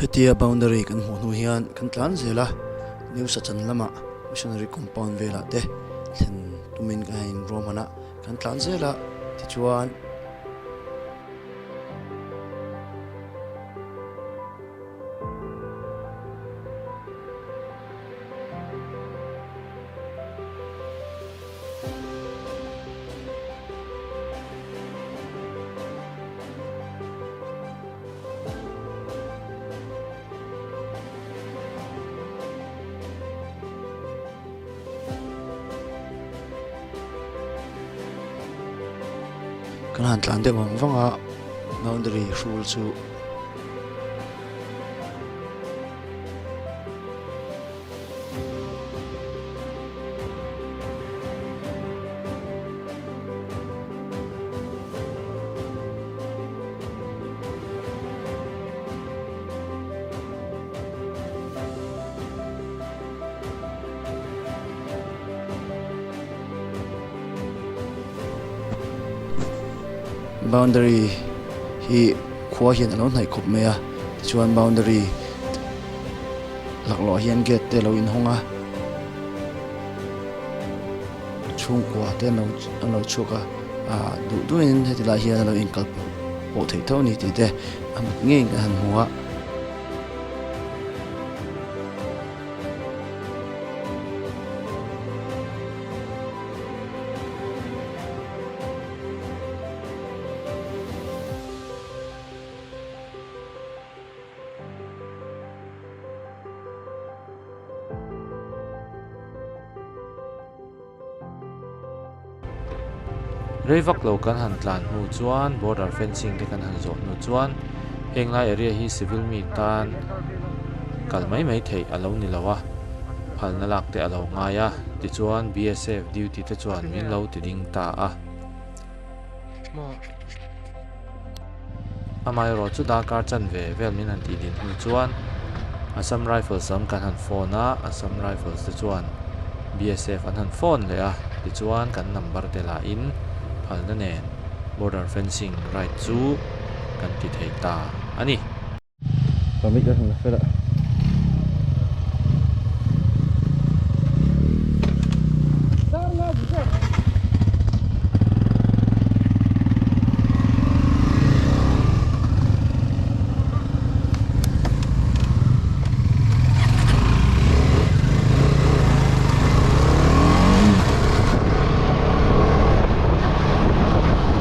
Hetia boundary kan hmuh hnu hian kan tlan zel a, New Sachan lama Missionary Compound velah te thlen tumin kan han inruahman a, kan tlan zel a, tichuan. Kan han tlan deuh vang vang a, boundary hrul chu. Boundary hi khua hian a lo hnaih khawp mai a tichuan boundary laklawh hian gate te a lo inhawng a chhungkua te an lo an lo chhuak a ah duh duhin heti lai hian a lo inkal pawh theih tho a ni tih te a mit ngeiin kan han hmu a. Rei vak lo kan han tlan hnu chuan border fencing te kan han zawh hnu chuan heng lai area hi civil mi tan kal mai mai theih a lo ni lo a, phalna lak te a lo ngai a, tichuan BSF duty te chuan min lo ti ding ta a. Amaherawh chu darkar chanve vel min han tih din hnu chuan Assam Rifles lam kan han phone a, Assam Rifles te chuan BSF an han phone leh a, tichuan kan number te lahin phalna nen border fencing right chu kan ti thei ta a ni. Permit ka hmu fel a.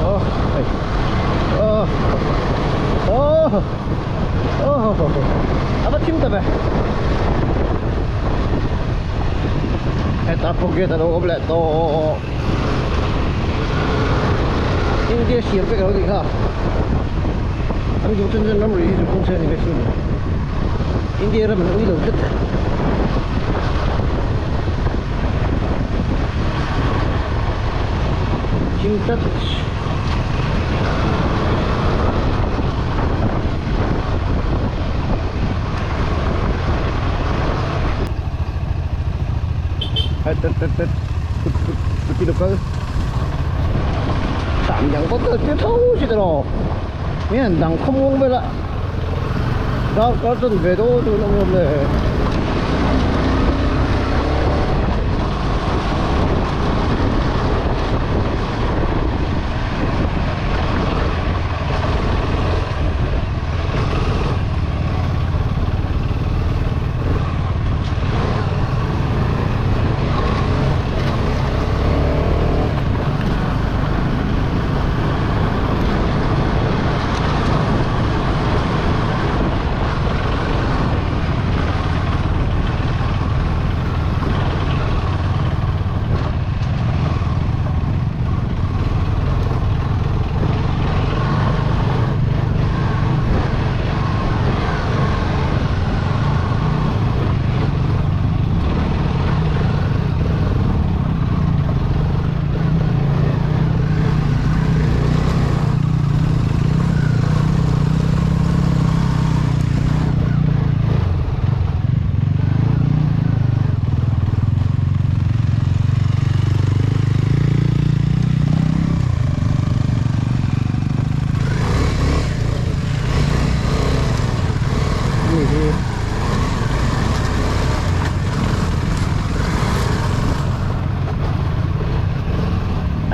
Oh, hey. Oh. Oh. A va thim ta ve heta pawh gate a lo awm leh tawh India siam vek a lo nih kha an duh chen chen ramri hi chu kawng chhe a ni vek chu India ram an ui lo tlat thim tlat. Darkar chanve dawn dawn a awm le.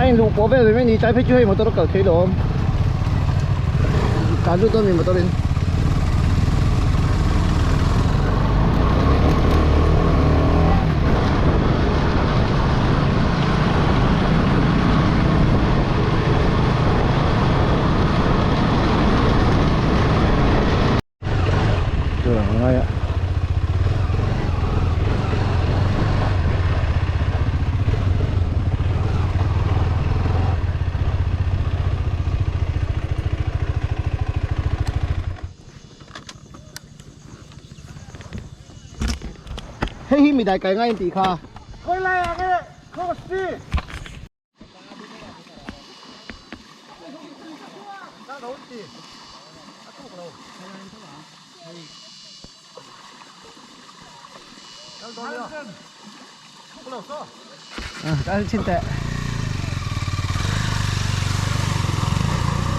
inluh pawh vel mai mai ni tlai phei chu hei motor a kal thei lo awm tlan lut dawn mi motor in. Tur ang ngai a. Hei hi midai kai ngai an tih kha. Khawi lai ah nge cross chi?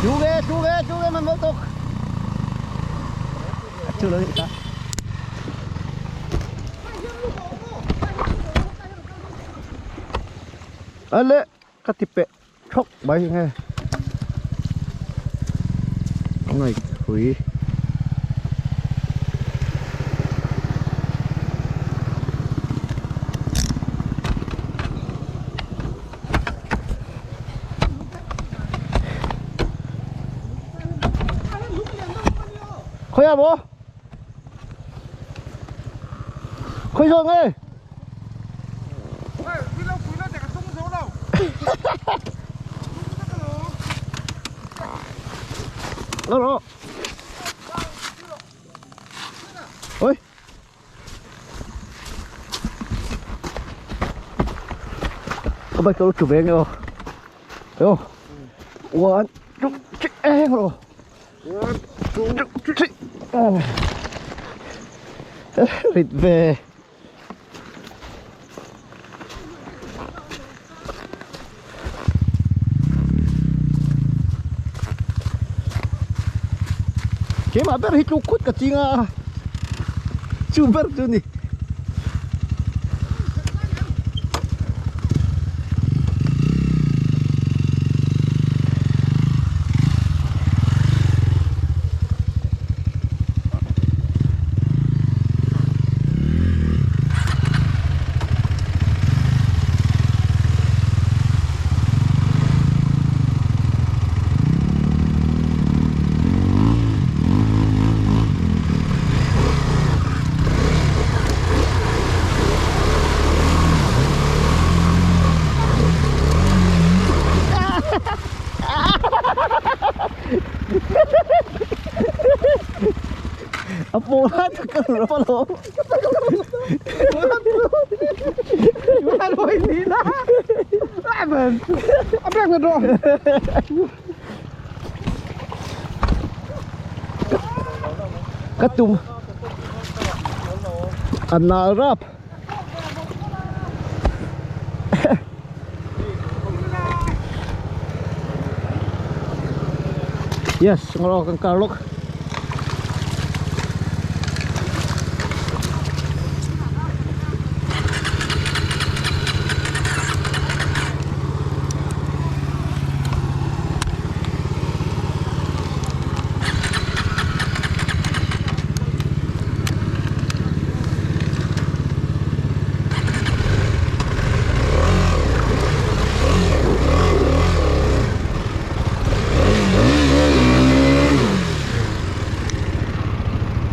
Chú ghê, chú ghê, chú ghê mà mới tục. Chú lớn ta. Ale ka ti peh thawk mai nge a ngaih pui. Khawi ah maw? Khawi zawn nge? Lo rawh. Oi. Ka bike lo chu ve nge aw. Yo. One, two, three, eh rawh. One, two, three. Rit ve. Keimah ber hi tluk khut ka ching a chu ber chu ni. A pawh lai tak ka rawh a lawm. Ka tum a nal rap. Yes, ngawh kan kar lawk.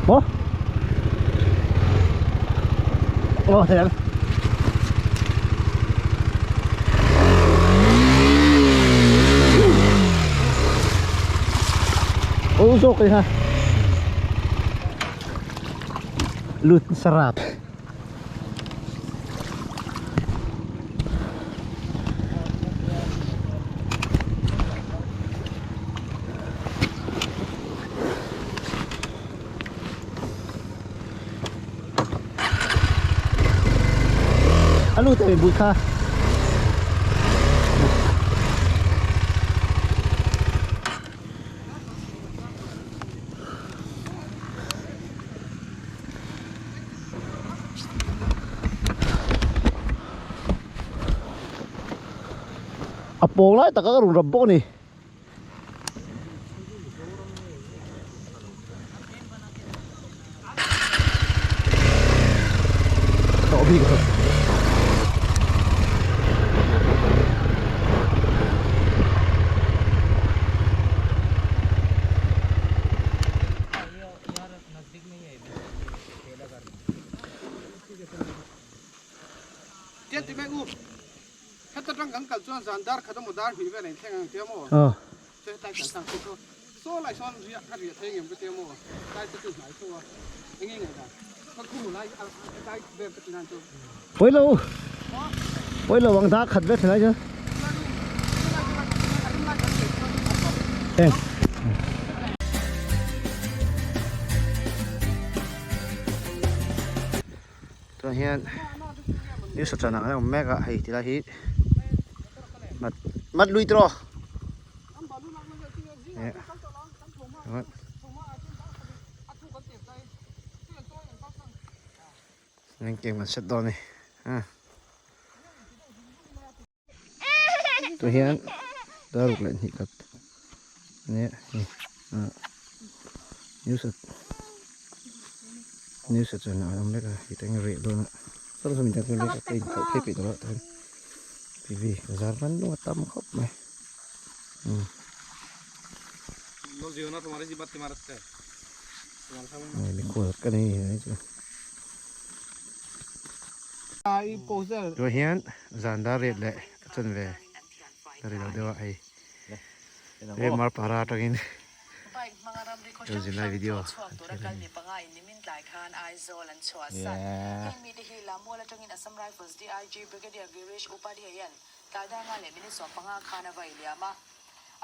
Maw? Aw thei ang. Aw zawk e ha. Lut sarap. A lut em bui kha. A pawng lai taka ka rawn rap bawk a ni. Pawi lo pawi lo ang dar khat vek thlai chu eng Tunah hian New Sachan ah kan awm mek a hei tilai hi mat mat lui tiraw Engkim kan set dawn a ni Tah hian dar ruk leh hnih khat ania hei ah new sachan ah an awm vek a hei tah hian reh dawn a saw saw midang chuan reh ka inkhalh phei peih tawh lo tah hian tv zar hman lung a tam khawp mai umm. Mikhual ka nei a ni chu. Tunah hian zan dar riat leh a chanve a ri lo deuh a hei he Marpara atangin lo zin lai video an thlir a ni.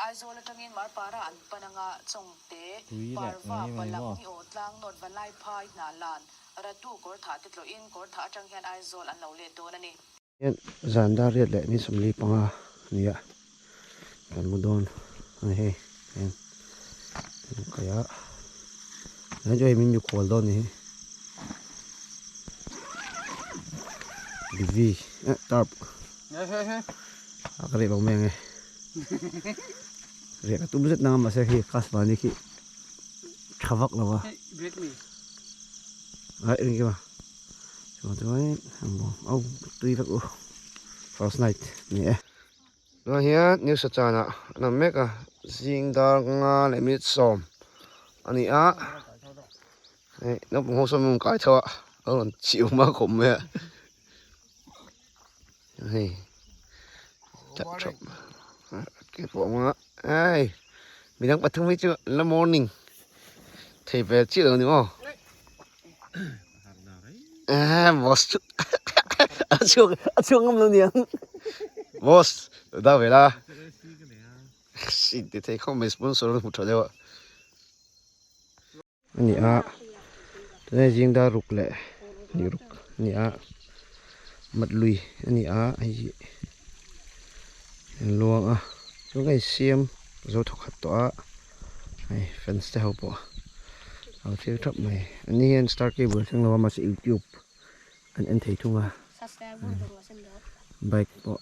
Aizawl atangin Marpara an pan anga Chawngte, Parva, Palak, Ni-aw, Tlangnawt, Vanlaiphai, Hnahlan, Ratu, Kawrthah te tlawhin Kawrthah atang hian Aizawl an lo let dawn a ni. Hian zan dar riat leh ni 45 nia kan mu dawn a ni hei hian kan kaih a tunah chuan hei min mikhual dawn a ni hi bivi eh tarp a ka reh lo mai ang e. Riah ka tum zet nang a mahse khi class vani khi tha vak lo a. Ai eng kima. Chuan chuan au tui vek u. First night ni e. Tunah hian new sachan ah an awm mek a zing dar nga leh minute sawm a ni a. Hei naupang ho sawn an kai tho a a rawn chhiu hma khawp mai a. Hei tap thap ke pawh awm a hei midang pathum hi chu la morning thei ve chiah lo ni maw eh boss chu a chhuak a chhuak ngam lo niang boss da ve la si ti thei khawp mai sponsor an hmu tha deuh a. A ni a tunah zing dar ruk leh hnih ruk a ni a mat lui a ni a hei hi an luang a chuan ka insiam zo thawkhat tawh a hei fans te ho pawh a lo thlir thap mai an ni hian star cable a thleng lo a mahse youtube an en thei thung a bike pawh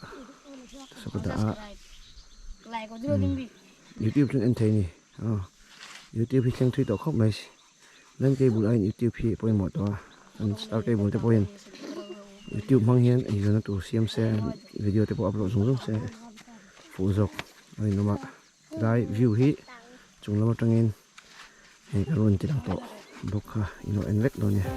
saw ka dah a youtube chu an en thei a ni. Aw youtube hi thleng thui tawh khawp mai lan cable aiin youtube hi pawimawh tawh a an star cable te pawh hian youtube hmang hian eizawnna tur siam se video te pawh upload zung zung se fuh zawk a inawm a tilai view hi chung lam atangin hei ka rawn ti lang tawh bawk kha ilo en vek dawn nia.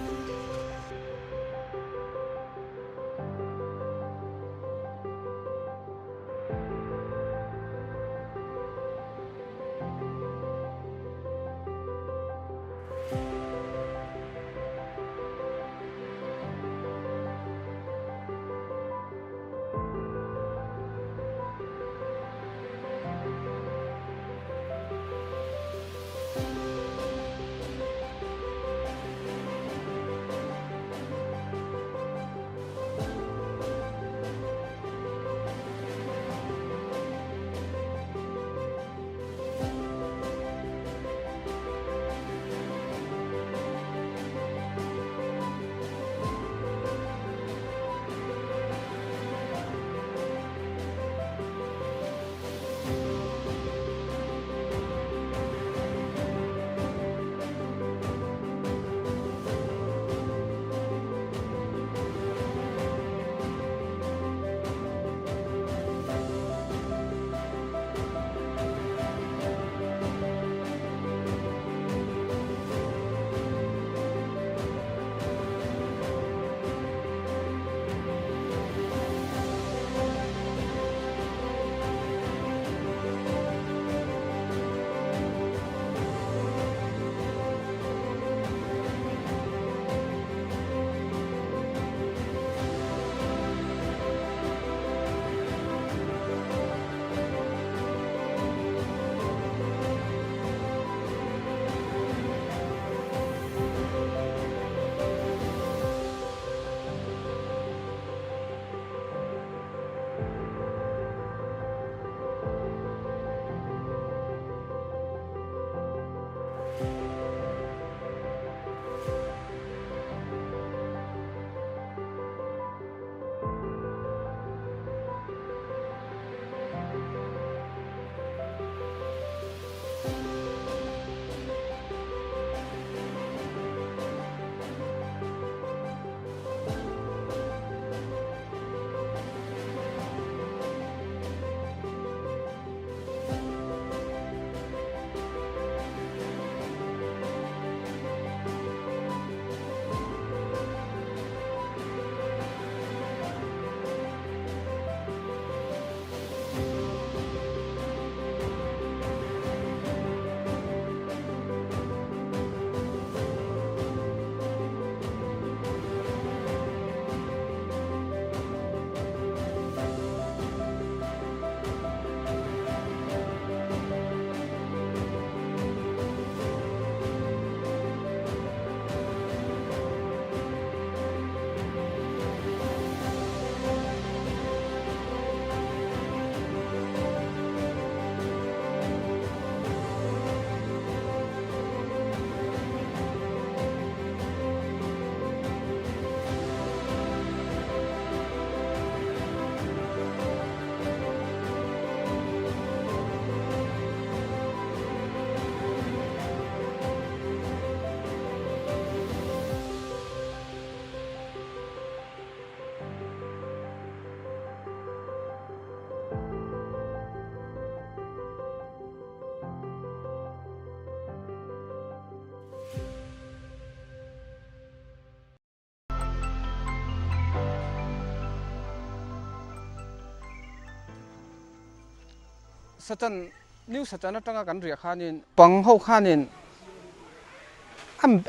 Sachan New Sachan atanga kan riah khanin pang ho khanin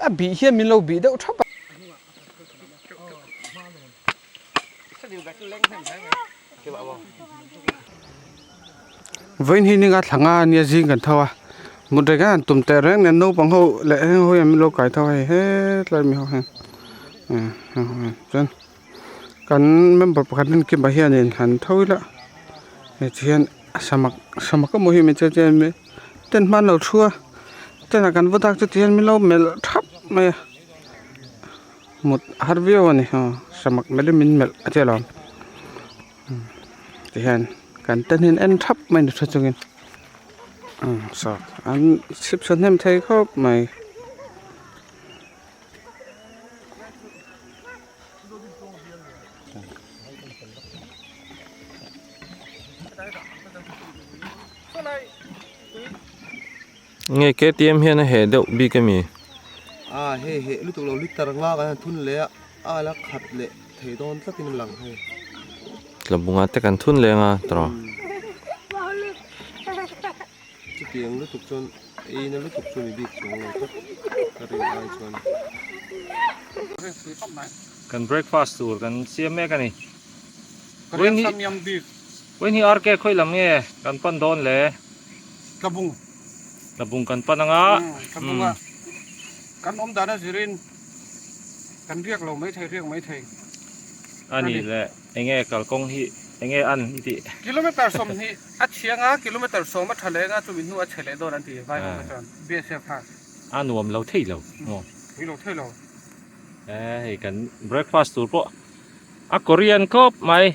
a bih hian min lo bih deuh thap a. Vawiin hi ninga thla nga ania zing kan tho a mut reng an tum teh reng nen naupang ho leh heng ho hian min lo kai tho a hei hetlai mi ho hian chuan kan member pakhat rin kim ah hianin han tho ila hei ti hian samak samak emaw hi min che che ten hma an lo thu a tent ah kan va dak chu ti hian min lo melh thap mai a. Mut a har viau a ni aw samak melh in min melh a che lawm tihian kan ten hian en thap mai ni tha chungin saw an chhip chhaw hnem thei khawp mai. Nge KTM hian a heh deuh bik ami? A hei heh lutuk lo liter nga kan han thun leh a, a la khat leh thei dawn tlatin a lang hei. Tlabunga te kan thun leng a tawh. Chutiang lutuk chuan eina lutuk chu ni bik chuang lo tlat ka rin ai chuan. Kan breakfast tur kan siam mek a ni. Vawiin hi RK khawi lam nge kan pan dawn le? Tlabung. Tlabung kan pan anga. Tlabung a kan awm dan a zirin kan riak lo mai thei riak mai thei. A ni le enge kalkawng hi enge an i tih. Kilometer 20 a chhiang a kilometer 10 a tha leh anga chumi hnu a chhe leh dawn an ti vai ho kha chuan BSF khan. A nuam lo thei lo maw. Thei lo thei lo. E hei kan breakfast tur pawh a Korean khawp mai.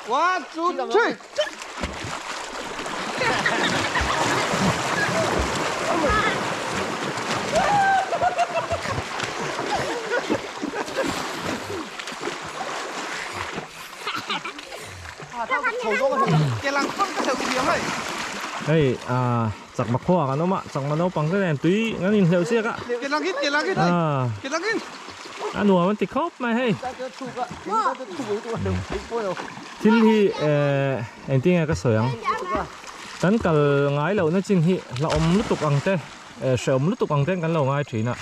One, two, three. Hei ah chakma khua kan awm a chakma naupang te nen tui an inhleuh chiak a a nuam an ti khawp mai hei thil hi eh engtin nge ka sawi ang kan kal ngai loh na chin hi hlauhawm lutuk ang te eh hrehawm lutuk ang te kan lo ngai thin a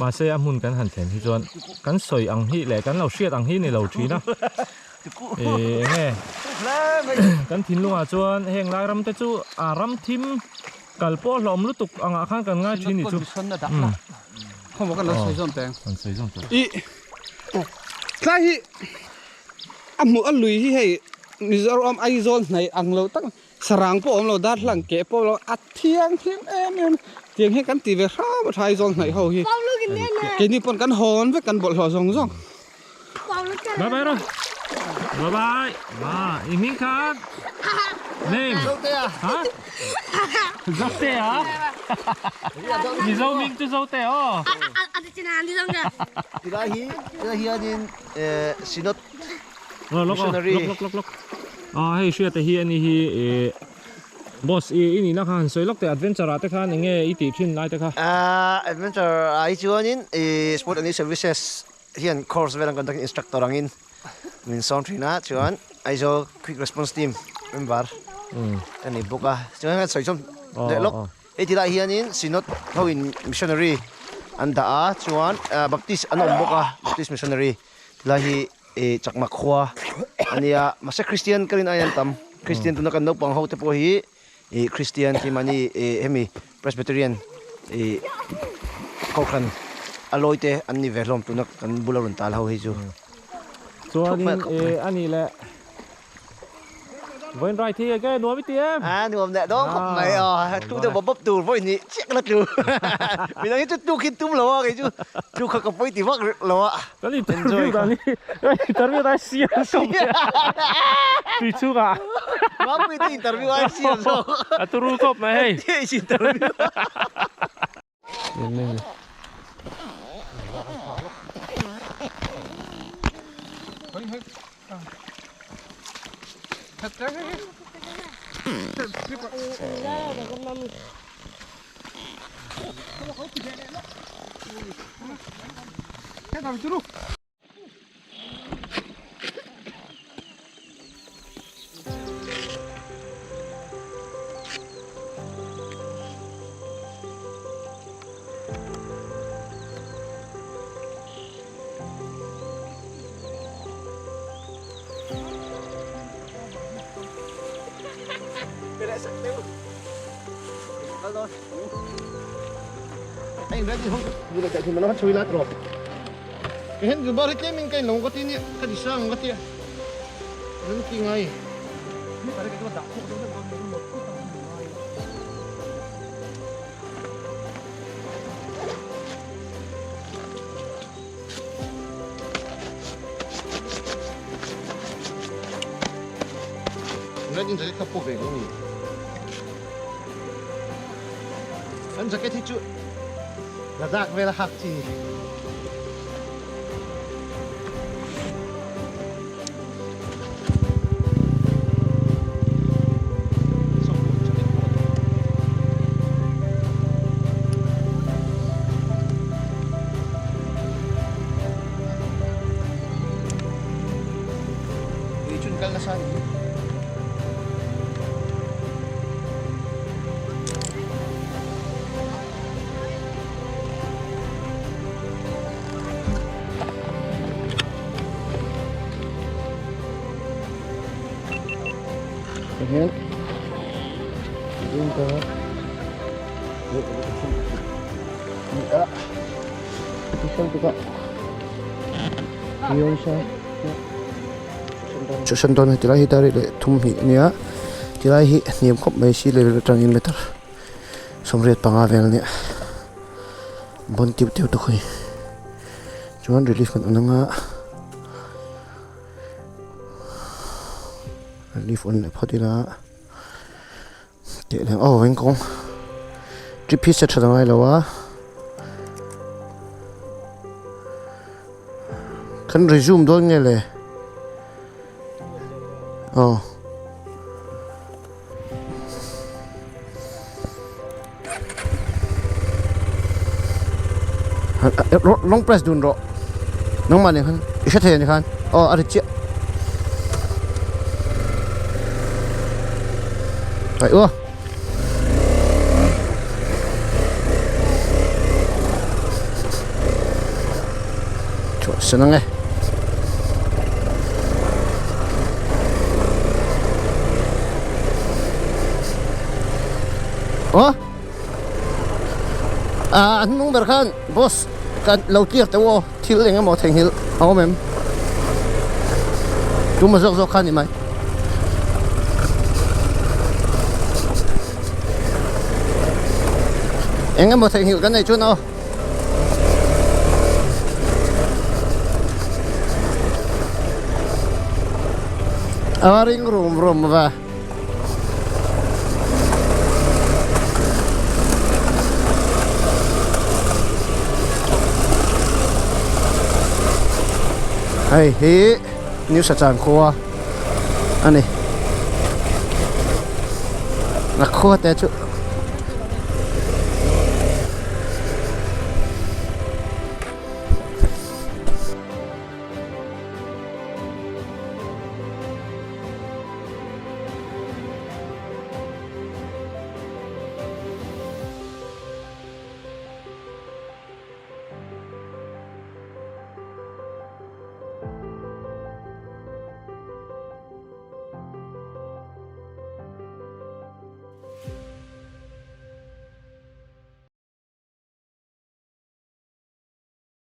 mahse a hmun kan han thlen hi chuan kan sawi ang hi leh kan lo hriat ang hi ni lo thin a eh enge kan thinlungah chuan heng lai ram te chu a ram thim kal pawh hlauhawm lutuk angah khan kan ngai thin ni chu. Khawmaw kan lo sawi zawm teng. Kan sawi zawm teng. I tlai hi a hmuh a lui hi hei Mizoram Aizawl hnaih ang lo tak sarang pawh awm lo dar hlang keh pawh lo a thianghlim em em tiang hi kan ti ve hram a tha Aizawl hnaih ho hi. Keini pawn kan hawn vek kan bawlhhlawh zawng zawng. Bye bye ro. Bye bye. Ma, i hming khan. Name. Zotea. Ha? Zotea. Mizo ming chu Zotea aw. Tilai hi, tilai hianin Synod Missionary. Lok lok lok lok. Ah hei hriata hi ani hi eh boss i i nihna kha han sawi lawk teh adventure ah te khan enge i tih thin lai te kha. Ah adventure ah hi chuanin i sport and youth services hian course vel an conduct instructor angin min sawm thin a chuan Aizawl quick response team member ka ni bawk a chuan kan sawi chawm leh lawk hei ti lai hianin Synod ho in missionary an dah a chuan Baptist an awm bawk a Baptist missionary tilai hi ih chakma khua a nia mahse Christian ka rin aiin an tam Christian tuna kan naupang ho te pawh hi ih Christian khi mahni ih hemi Presbyterian ih kohhran a lawi te an ni ve hlawm tuna kan bula rawn tal ho hi chu. Chuanin ih a nih leh vawiin ride hi enge nuam i ti em? A nuam leh dawn khawp mai aw tlu deuh bawp bawp tur vawiin nih chiah ka la tlu midang hi chu tluk hi tum lo a kei chu tluk kha ka pawi ti vak lo a. Kan interview dan hi kan interview dan hi siam zawk tui chhungah. Mapui te interview ai siam zawk. A turu khawp mai hei. Interview. Anh ready không? Như là chạy thì mà nó chui lát rồi. Cái hiện giờ cái mình cái nông cái tin cái gì sang cái tin. Nên kỳ ngay. Ready jacket ka pu ve lo ni. An jacket hi chu Ladakh vela hak chi ni. Hian Chuan dawn heti lai hi dar leh thum hnih a nia tilai hi hniam khawp mai si level atangin meter 85 vel a nia bawn tiu teu te khawi chuan relief kan on anga relief on leh phawt ila teh leh aw engkawng trip hi set that a ngai lo a kan resume dawn nge le aw. Long press dun rawh nangmah nen khan i hre thei a ni khan aw a ri chiah ai ua chhuah san ang e. Aw ah an hnung ber khan boss kan lo clear teuh aw thil eng emaw theihnghilh a awm em tuma zawk zawk kha a ni mai. Eng emaw theihnghilh kan nei chuan aw. A ring rum rum va. Hei hi New Sachan khua a ni. A khua te chu.